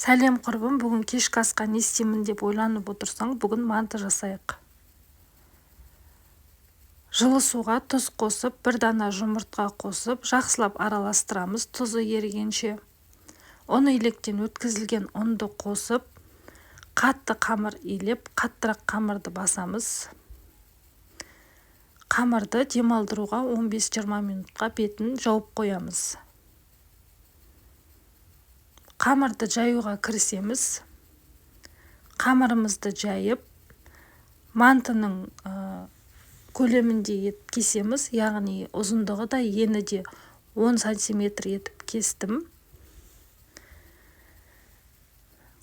Сәлем, құрбым! Бүгін кешкі асқа не істеймін деп ойланып отырсаң, бүгін манты жасайық. Жылы суға тұз қосып, бір дана жұмыртқа қосып, жақсылап араластырамыз тұзы ерігенше. Ұн електен өткізілген ұнды қосып, қатты қамыр илеп, қаттырақ қамырды басамыз. Қамырды демалдыруға 15-20 минутқа бетін жауып қоямыз. Қамырды жаюға кірісеміз. Қамырымызды жайып, мантының көлемінде етіп кесеміз, яғни ұзындығы да ені де 10 сантиметр етіп кестім.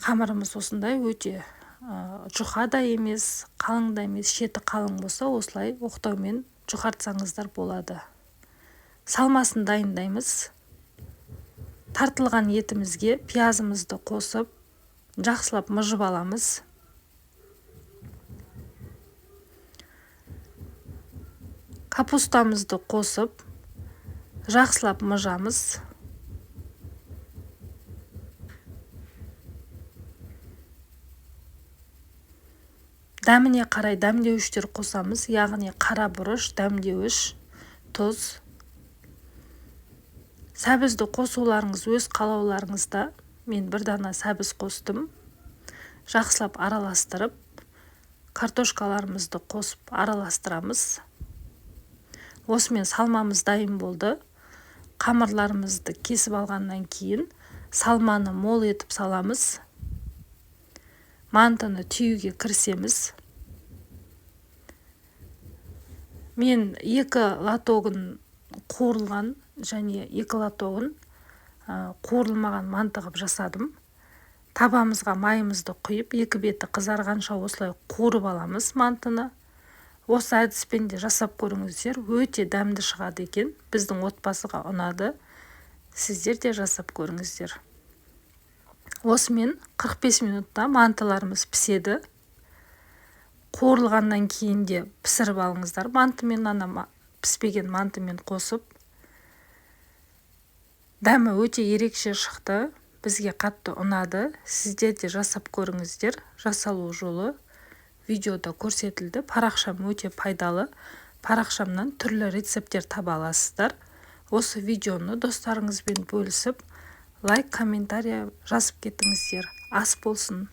Қамырымыз осындай өте жұқа да емес, қалың да емес, шеті қалың болса, осылай оқтаумен жұқартсаңыздар болады. Салмасын дайындаймыз. Тартылған етімізге пиязымызды қосып, жақсылап мыжып аламыз. Капустамызды қосып, жақсылап мыжамыз. Дәміне қарай дәмдеуіштер қосамыз, яғни қара бұрыш, дәмдеуіш, тұз. Сәбізді қосуларыңыз өз қалауларыңызда. Мен бір дана сәбіз қостым. Жақсылап араластырып, картошкаларымызды қосып араластырамыз. Осымен салмамыз дайын болды. Қамырларымызды кесіп алғаннан кейін салманы мол етіп саламыз. Мантыны түюге кірісеміз. Мен 2 лотогын қуырылған және 2 лотогын қуырылмаған манты қып жасадым. Табамызға майымызды құйып, екі беті қызарғанша осылай қуырып аламыз мантыны. Осы әдіспен де жасап көріңіздер, өте дәмді шығады екен. Біздің отбасыға ұнады. Сіздер де жасап көріңіздер. Осымен 45 минутта мантыларымыз піседі. Қуырылғаннан кейін де пісіріп алыңыздар. Мантымен ана піспеген мантымен қосып. Дәмі өте ерекше шықты. Бізге қатты ұнады. Сіздер де жасап көріңіздер. Жасалу жолы видеода көрсетілді. Парақшам өте пайдалы. Парақшамнан түрлі рецепттер таба аласыздар. Осы видеоны достарыңызбен бөлісіп, лайк, комментарий жазып кетіңіздер. Ас болсын.